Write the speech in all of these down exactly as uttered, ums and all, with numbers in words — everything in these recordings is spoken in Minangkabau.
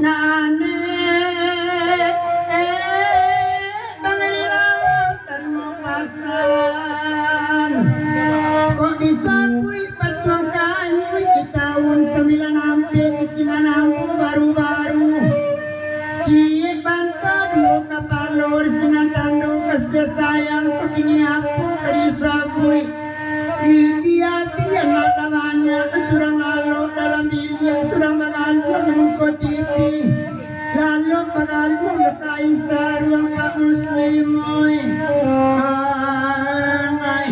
Nanek, eh, Bang Edi Lawang tarimo pasan. Kok disabuik Patuang Kanyuik di taun sambilan ampek, di sinan ambo baru-baru. Ciek banta duo kapalo, di sinan tando kasiah sayang, kok kini apo ka disabuik? Di ati anak lah banyak, surang lalok dalam biliak, surang bagaluah di muko T V. Lalok bagaluah jo kain saruang Pak Muslim, oi. Ai.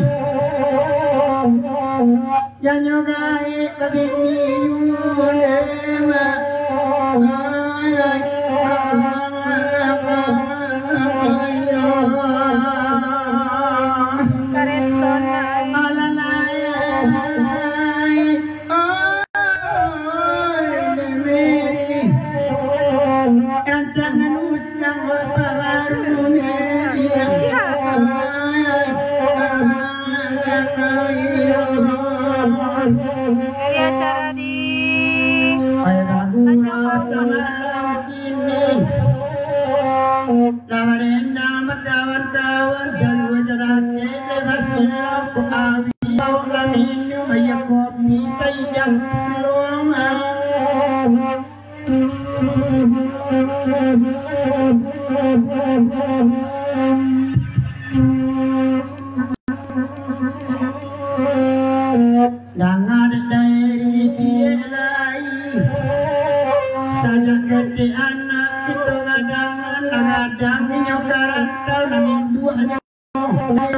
Janyo gaek babini yulema. Ai, ai, ai, ai, ai. Karesonan. Alalai. Oi, memeri. Rancangan usang bapabaru, memeri. Dari acara di Tanjung Bawang. Lah barendang bakawan-kawan, jalua jaraknyo lebar silau, kok awi baok lah minum, aia kopi taidang pulo. Danga dek dairi ciek lai. Sajak ketek anak kito gadang, gadang inyo ka rantau, nan induaknyo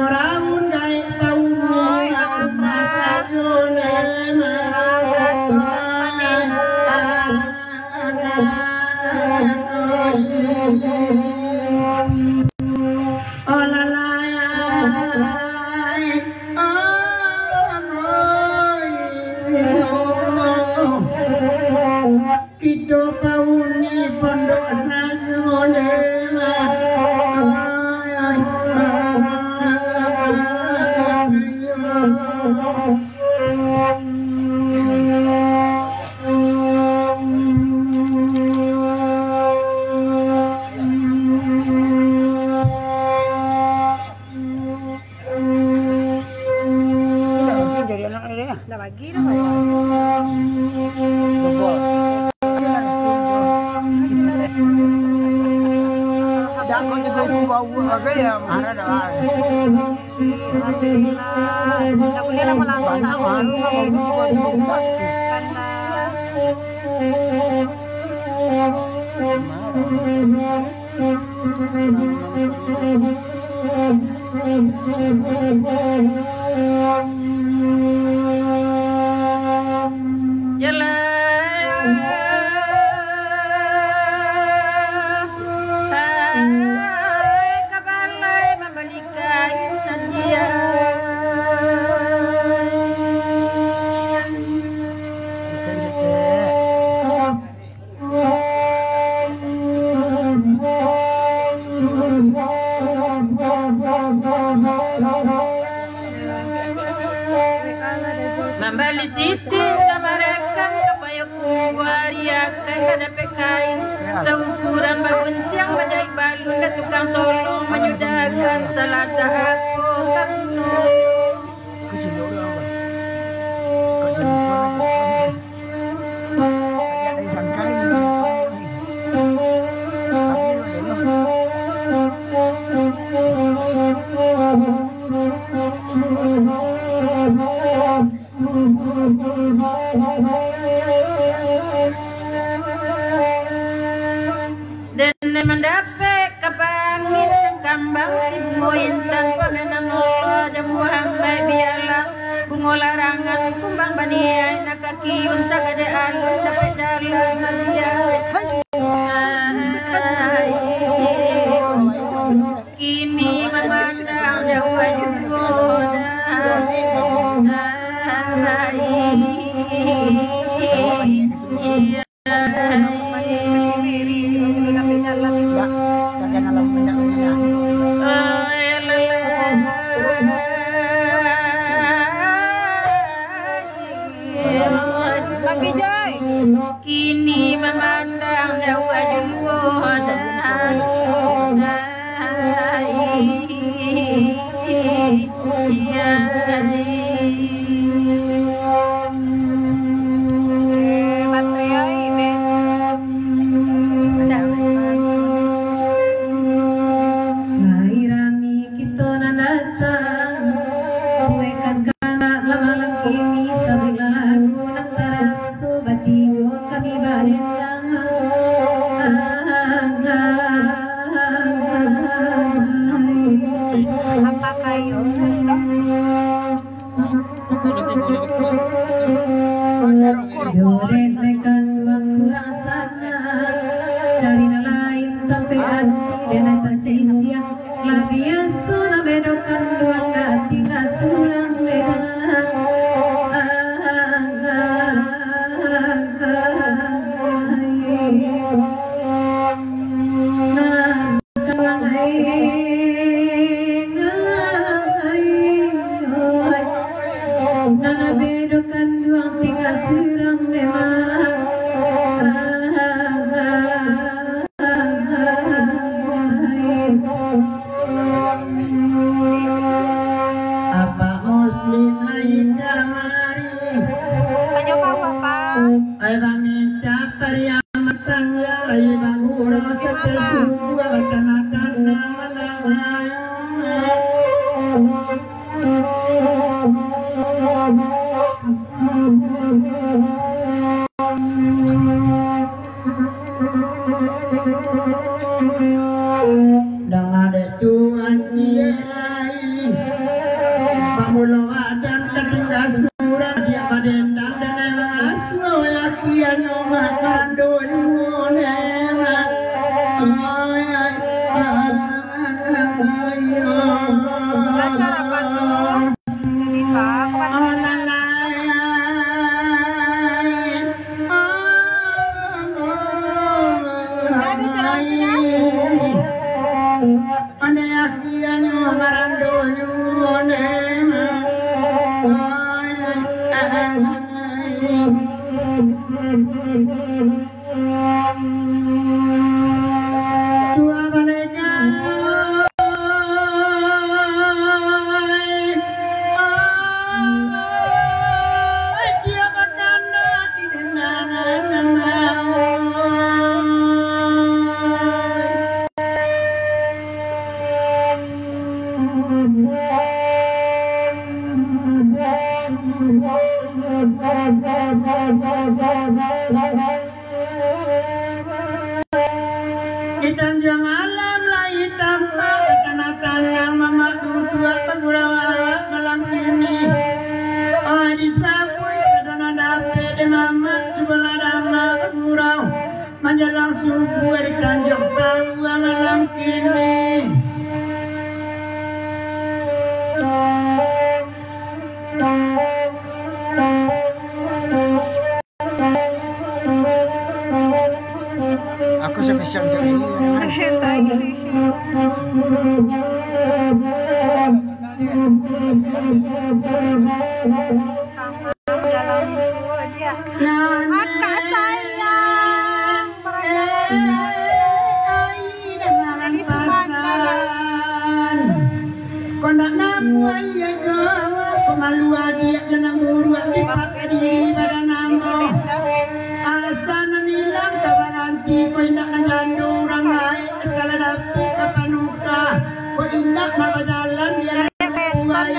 raun gaek pauni, oi, aku masajo ne. Alalai. Kito pauni pondok sajo, Dema. Indak mungkin jadi anak dia. Indak bagi dah, Pak. Bobol. Indak, kau juga aku bau bagai ya, marah dah. Indak boleh lama-lama. Banyak marah, bau juga tu. Karena Yalah, hai, ka balai mambali kain hadiah. Mambali siti ka marakam, ka payo kumbua, riakan ka dapek kain, saukuran baguntiang, manjaik balun, ka tukang tolong, manyudahkan, talatak apo ka gunung. Den mandapek ka bangin, kambang si bungo intan, pamenan Allah dan Muhammad bialah, bungo larangan kumbang baniai, nak kakiun tagade alun, dapek jalan hadiah. Hai. Kini mamandang jauah juo dah. Eh, baterai habis. Cas. Lai rami kito nan datang, buekan kanak lah malam kini, sabuah lagu nan taraso batigo kami badendang. Apa kayo? Jodoh tekan dua kurang sana, cari nan lain tampek ati, denai tasisiang. Lah biaso nan bedokan dua, nak tingga surang denai. Nan Apak Muslim lain kamari. Banyak kau, Bapak. Ai bamintak pariaman tangga, ai bagurau sampai subuah, batana-tana mandanga. Danga dek Tuan ciek lai, pamulo adan tatingga surang, diak badendang dan mangasuh, lakian omak marando juo nemak. Oi, oi, oi, oi, oi. Belajar apa tu? Jadi, Pak, aku kan Alalai. Dah bicara itu dah. Andai akhirnyo marando juo ne. Tuah balekang. Ai, dia bakandak di dendangan. Di Tanjuang Alam lai tampak, batanah-tanah mamak duduak bagurau awak malam kini. Oh, disabuik kadonan dapek dek mamak, cubolah damak bagurau manjalang subuah di Tanjuang Pauah malam kini. Aku spesial untuk ini. Kamar dalam dia. Akak sayang, perjalanan. Jadi suman. Kok ndak namuah iyo jo, kok malu adiak jo nan buruak tipak ka diri badan ambo. Asa nan ilang ka baranti, kok indak nan jando urang gaek, salah dapek ka panuka, kok indak nan bajalan biar buai.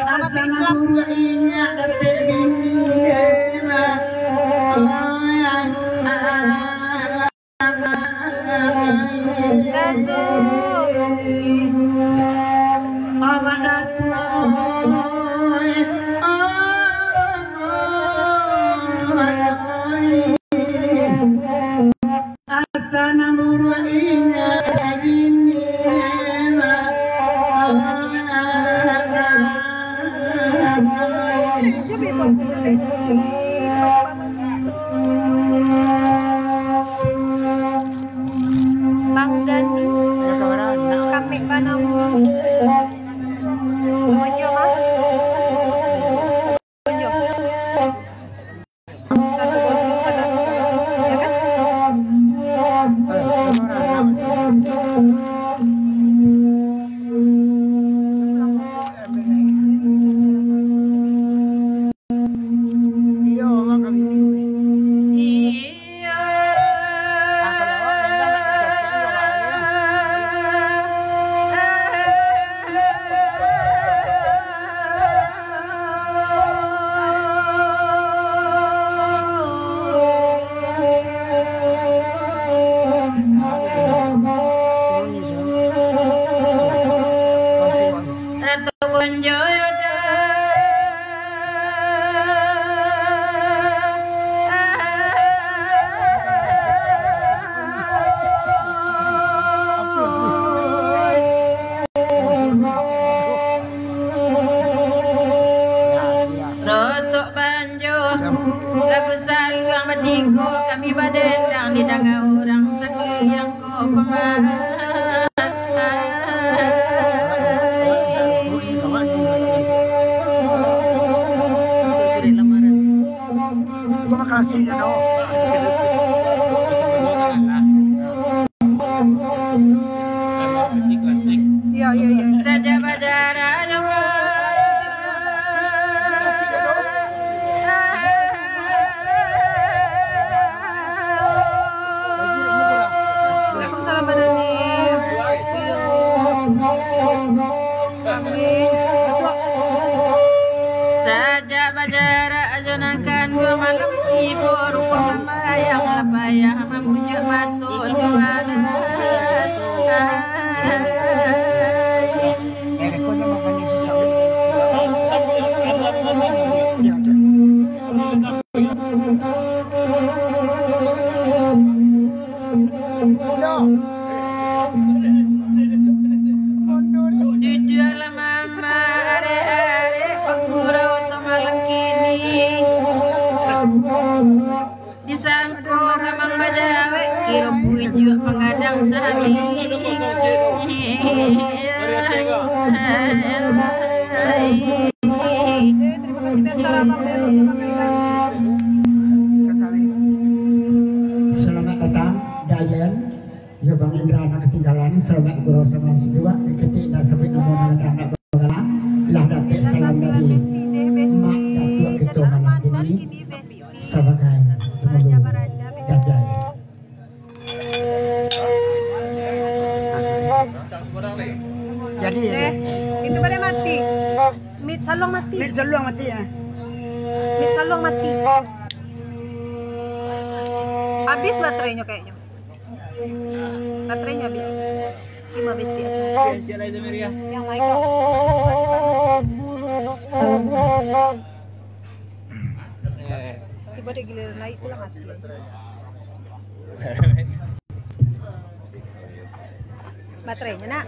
Asa nan buruak inyak dapek bini, deh, mak. Ai, ai, ai. Dasu. Amat Datuak, oi, oi, oi. Asa nan buruak inyo ka bini, oi. Bang Dani, kampek bana. Saja bajarak jauh. Waalaikumsalam, Madani. Sajak bajarak jo nan kanduang, malam tibo rupa sambayang, lah payah mambunyuak batuk juo lah. Duduaklah mama arek-arek, pagurau tu malam kini. Disangko mamang bajawek, kiro bujuak panggadang tadi. Selamat datang, Dayan. Zubang Indra nan katinggalan, salamaik bagurau samo juo, diketik indak sabuik namo nan anak bagala, lah dapek salam dari Mak Datuak kito malam kini sabagai pangulu Dajai. Jadi, eh, itu pada mati. Mid saluang mati. Mid saluang mati, ya. Mid saluang mati. Habis baterainya kayaknya. Baterainya habis. Lima habis dia. Yang naik. Tiba dek giliran naik pulang mati. Baterainya, nak.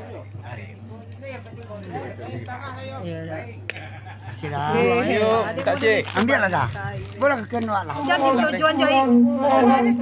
Iya, iya. Silakan. Yo, Kak Cik. Ambil lah dah. Boleh ke kena lah. Jadi tujuan jadi. Pamalis.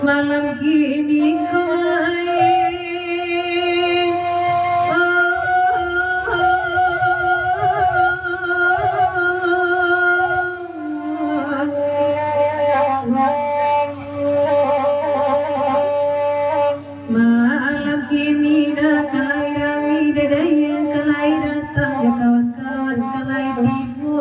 Malam kini kau main. Malam kini dah kalai rami, dah Dayan kalai datang, dah kawan-kawan kalai tibo.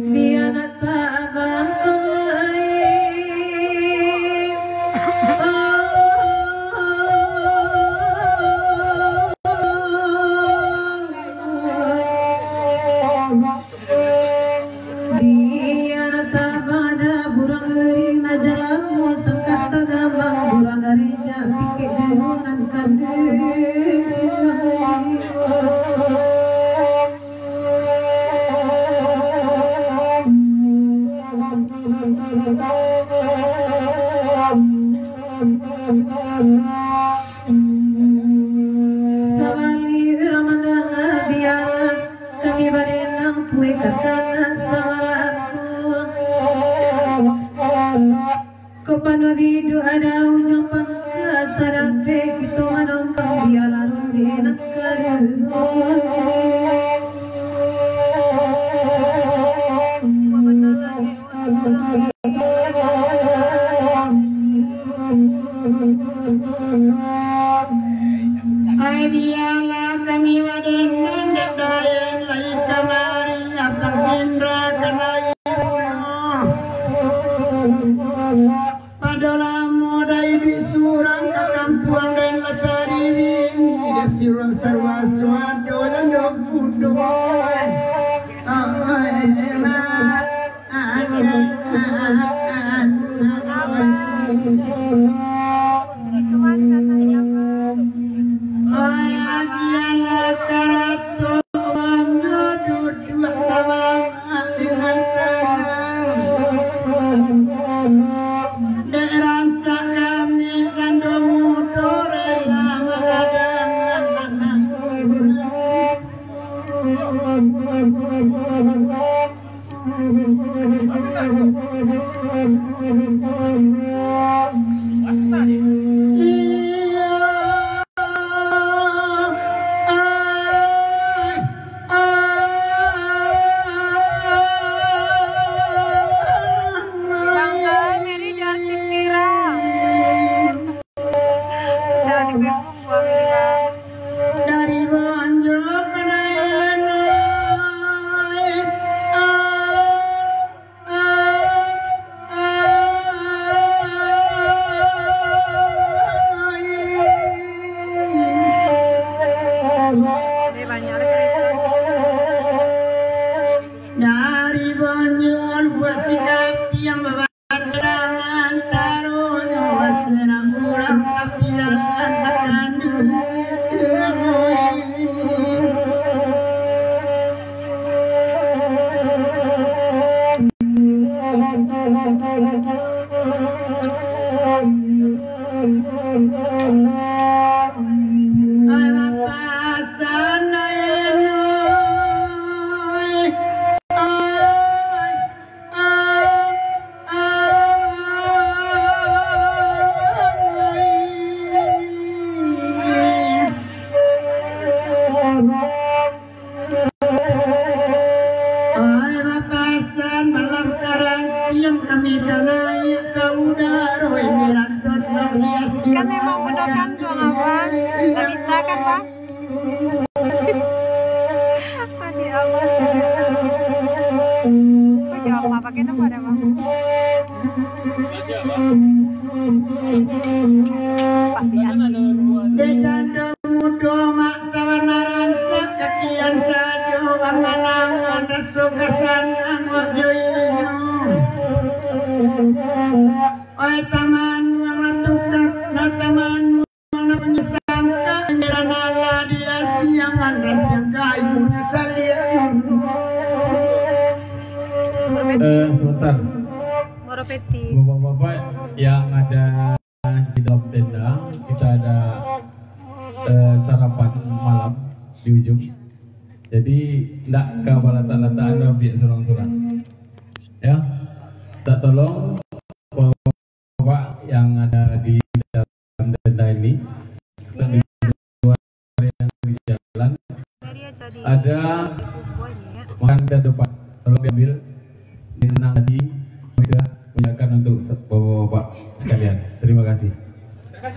Biar nak tabah kemari. Biar tabah dah buruang eri, majalah musang kata gambang, buruang eri jak pikek junan kandang. Sabali urang mandanga bialah, kami badenang pue kakana sabala aku. Ko panuah biduak ada ujang pangka, sadapek kito manompang, bialah ronde nan kaduo. Ai bialah kami badenang dek Dayan lai kamari, Abang Indra kanai. Pado lamo dai iduik surang ka kampuang, den lah cari bini, den surang sarua suado jando budo. Oi, agian lah karato. Bangga, Mary jo artis viral. Jangan dibuang-buang, Mary, Bang. Dari Bonjo ka Dayan, ai, ai, ai, ai. Dari Bonjo buat si Kapiang baba- Antaro nyo basenang urang, tapi jangan batandu. Ai, mapasan, ai, ai, ai. Ai, bapasan malam karang, diam kami ka naiak ka udaro, ini rantau. Kan memang bedokan tuang abang, nggak bisa kan, Bang? Adik Allah, cerita. Kok jawab apa? Pakai nama ada, Bang? Pakai hati. Dek jando mudo mak sabana rancak, kakian sajo angan-angan, raso kasanang wak jo inyo. Oi taman, wang tukang, na taman. Mana menyesangka, pangeran Allah di Asia, mandancang kayu caliak. Eh, sebentar. Bapak-bapak yang ada di dalam tenda, kita ada, eh, sarapan malam di ujung. Jadi, ndak ka balatak-latakan, biak surang-surang. Ya, tak tolong. Bapak yang ada di dalam tenda ini, dan di luar yang di jalan, ada makan dan depan. Tolong diambil. Dengan senang hati, bisa menyerahkan untuk bapak-bapak sekalian. Terima kasih. Terima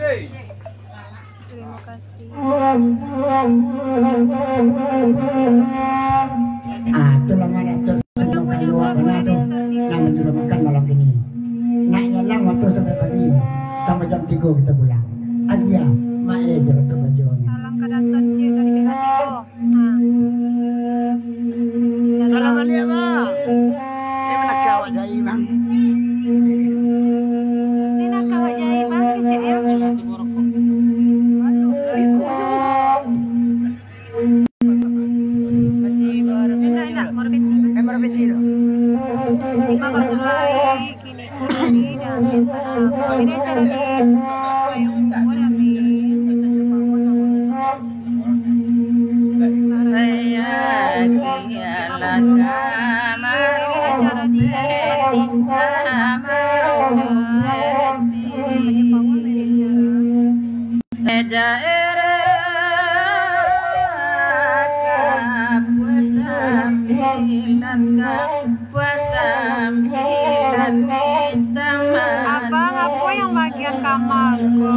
kasih. Ah, itulah mana tu semua kayu bana tu. Nak manjuru makan malam kini. Nak nyalang waktu sampai pagi. Sampai jam tigo kita pulang. Agiah, mae jo tu kerjo ni. Salam ka Dasan, cik, dari B H tigo. Ha. Salam baliak, Bang. Eh, mana ka awak jai, Bang? Ni nak ka awak jai, Bang, kecek yo. Masih baru. Indak, indak, baru piti. Eh, baru piti tu. Lima baru baik. Abang, apo yang bagian kamar ko?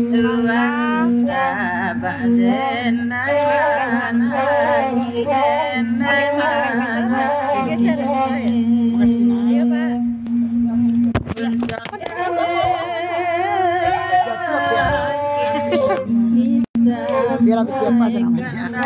Tuang sabak den nan lagi, den nan lagi. Biarlah betul apa namanya.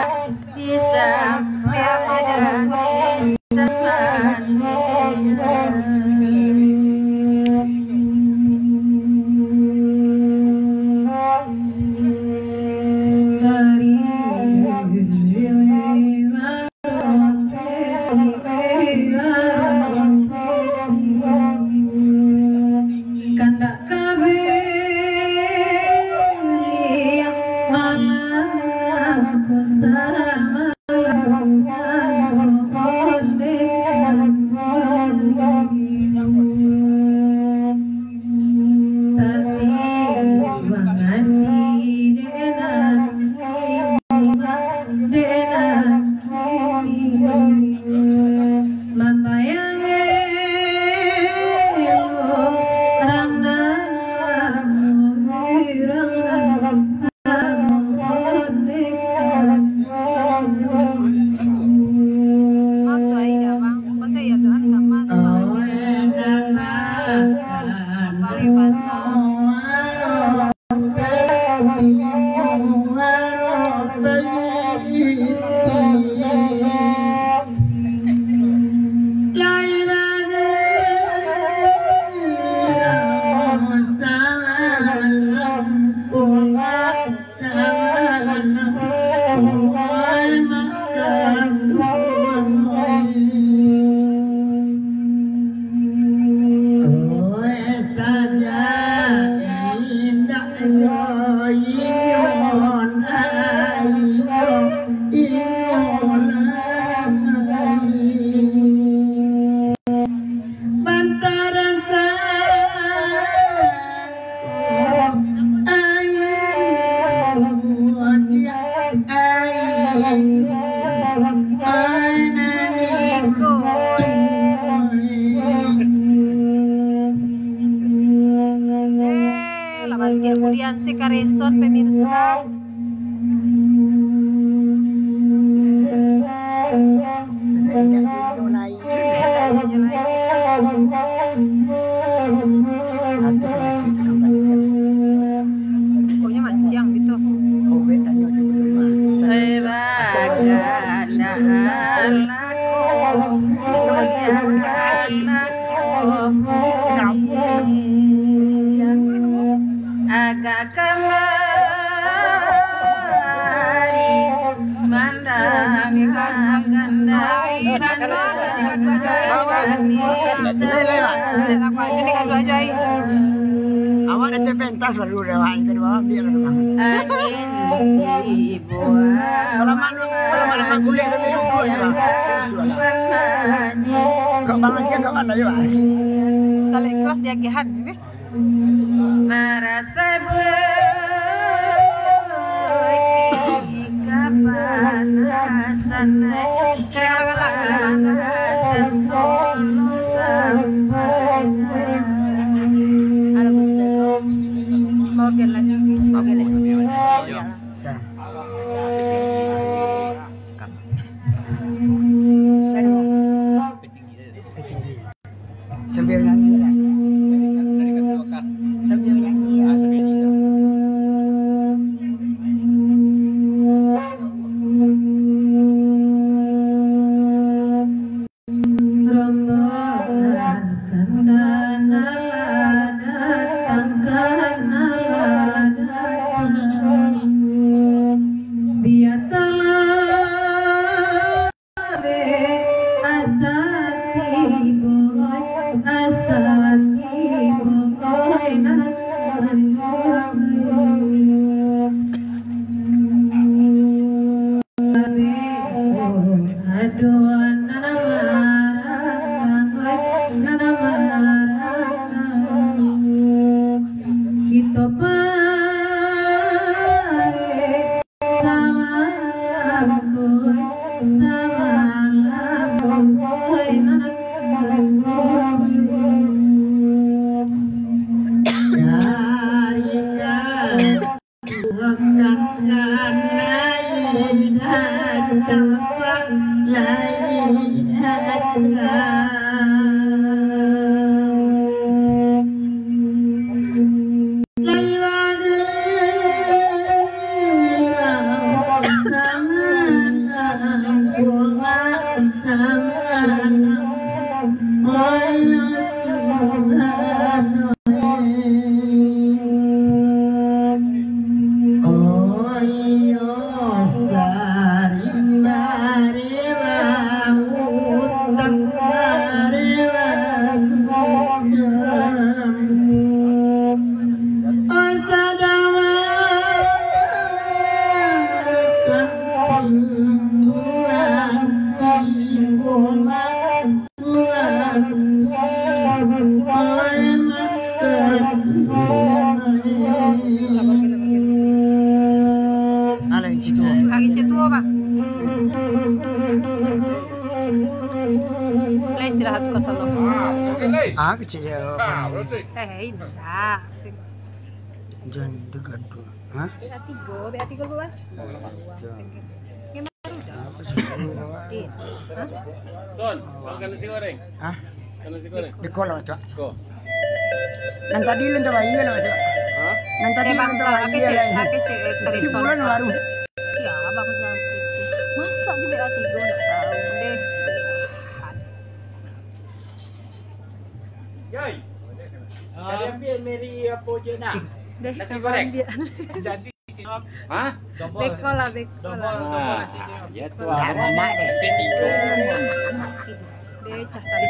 Kandak ka baliak malah ku sa- Pentas baru dah, wah, yang kedua, ambil lah, bang. Angin tibo. Kalau malam, kalau malam kuliah sampai duduk ya, bang. Terus lah. Kau bang aja, kau mana ya, bang? Salah kelas dia agihan, eh. Marasa kapanasan, kapanasan tu sampai. Halo, Gus Dago. Oke, lanjut. Oke, lanjut. Sambil nyanyi lah. Sambil nyanyi lah. Rombongan kandana lah datang, kandana lah datang. Biasalah. Asa tibo, asa tibo, oi nan. Aduh, nan marakang, oi, nan marakang. Kito parek. Samalam koi, samalam koi, nak dari kau bukan lain dan tempat lain datang. Alah, Inci tuo. Hari Inci tuo, Bang. Lah istirahat ka salon. Ah, kecil je. Eh, indak. Jan digaduah. Hah? B A tigo, B A tigo luas. Jan. Yang baru dah. Apa sih? Iya. Hah? Son, makan nasi goreng? Hah? Makan nasi goreng? Di kolam, Cok. Ko. Nan tadi lun tabayia lah, Cok. Hah? Nan tadi lun tabayia lah. Pakai cek, pakai cek, eh, Itu bulan baru. Iya, abang bilang gitu. Masa je B A tigo ndak tahu deh. Yoi. Kalian ambil Mary apa je nak? Deh, nasi goreng. Jadi Hah? Beko lah, beko lah. Ah, ya tu. Dah mamak deh. Deh, cah tadi.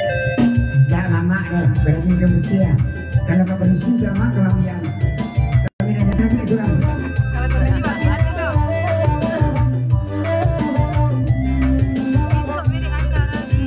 Dah mamak deh. Berarti dia putih ya. Kalau kau berisi, dia mak kelambian. Kami dah jadi surang. Kalau kau berisi, mak kelambian. Besok beri acara di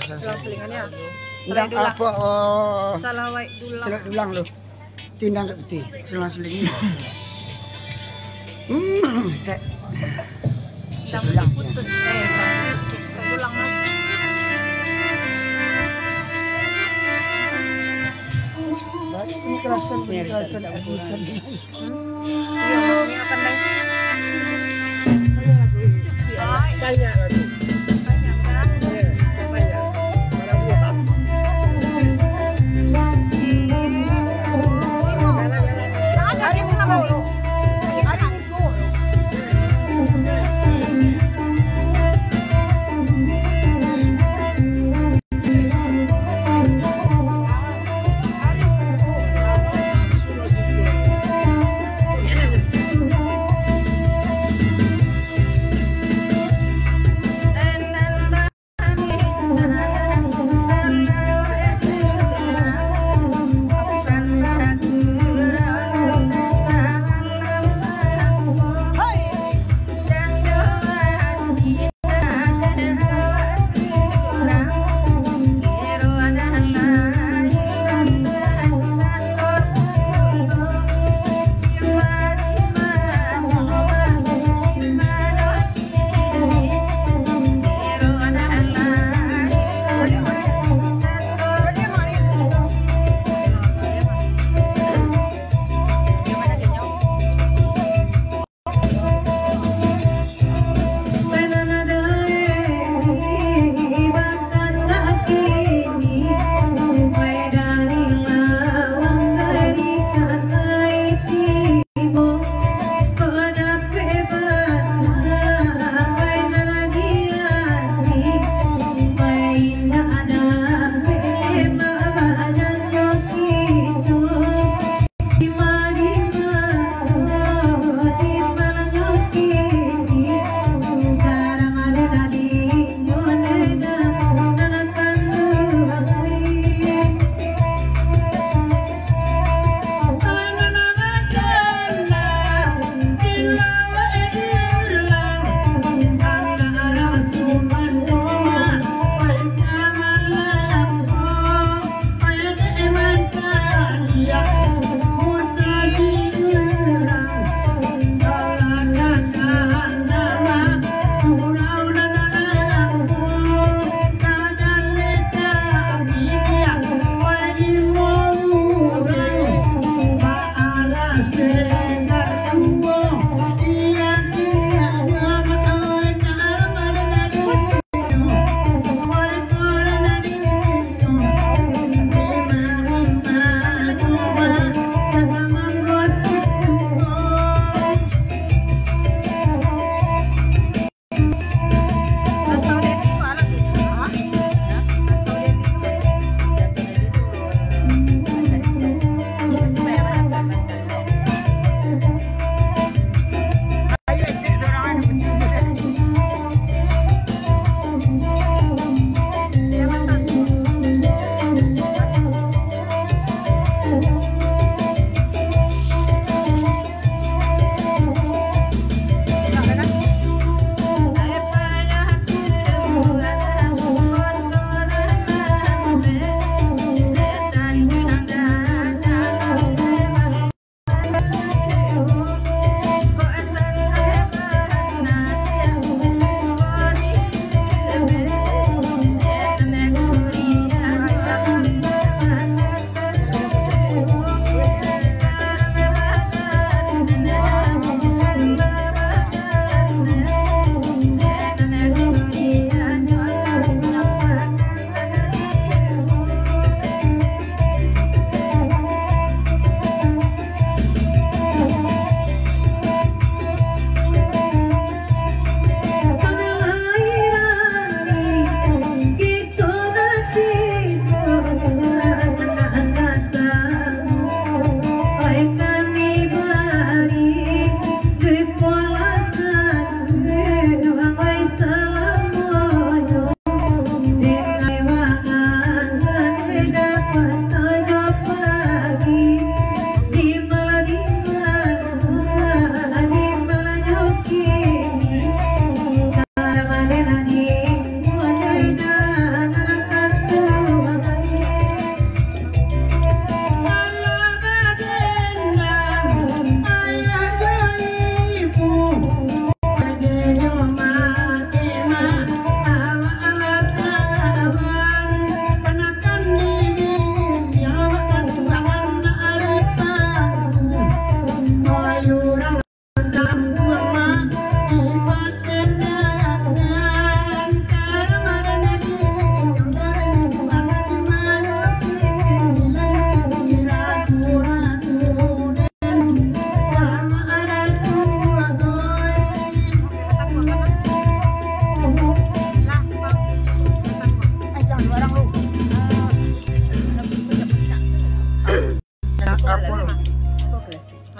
Selang-selingan, ya. Indak apo, oh, salawat dulang. Salawat dulang lo. Tindang kat putih, selang-seling. Hmm, tak. Tindang putus, eh, tindang putus. Salawat dulang lo. Baik, ini kerasan, ini kerasan, tak kerasan. Iya, maksudnya akan naik. Banyak lagi. Banyak, kan? Iya, banyak. Barang buah. Iya. Galak, galak. Ada di sana, Bang. Ada di sana.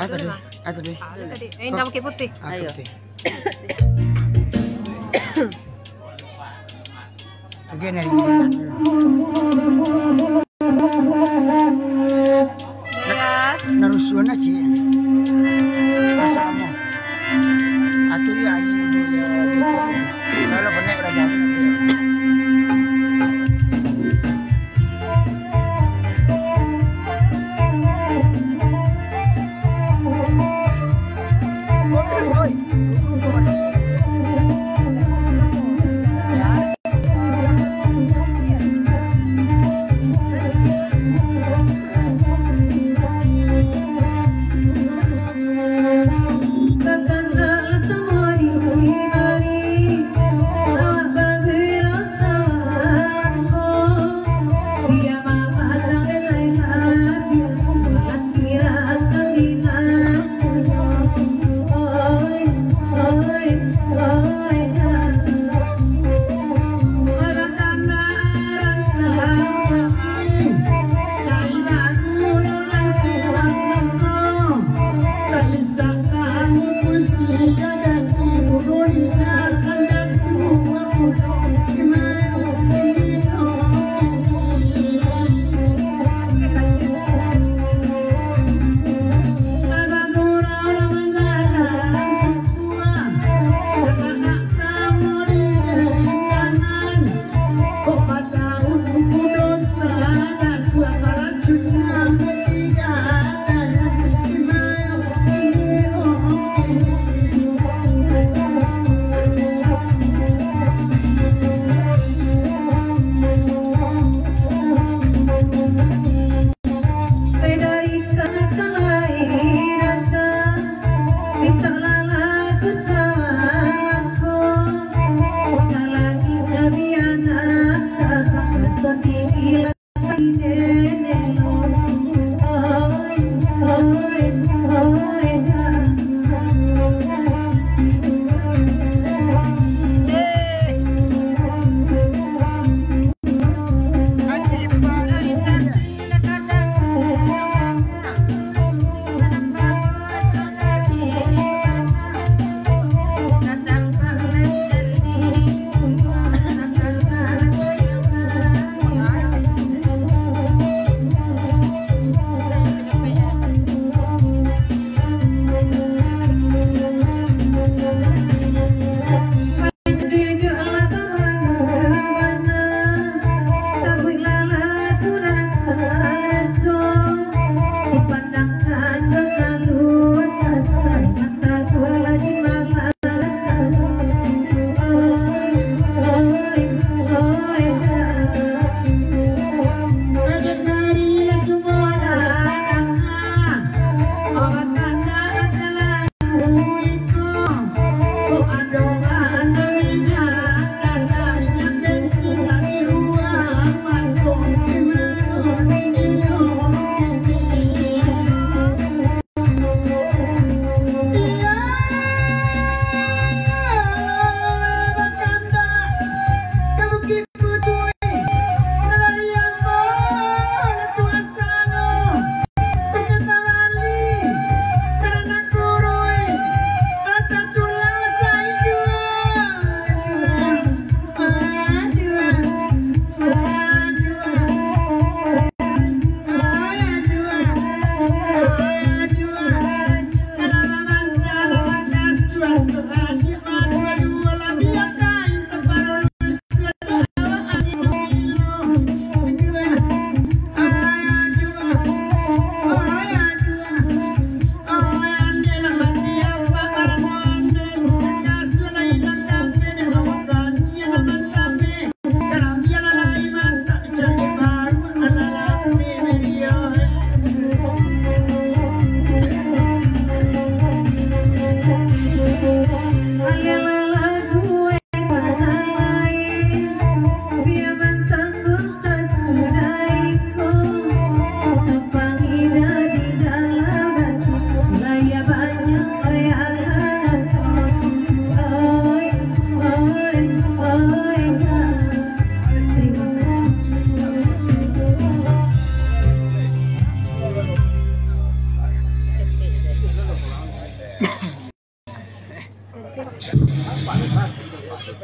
Tadi, ah, tadi. Ah, tadi. Eh, indah bukit putih. Ah, ayo. Putih. Oke, nah. Yes. Narusuan aja. Masa kamu? Atuh ya, ayo, ayo, ayo. Kalau benar, udah jalan.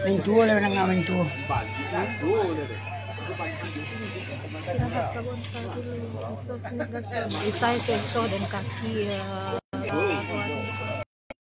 Main tuo lah, nangah main tuo. Isai seso dan kaki ya.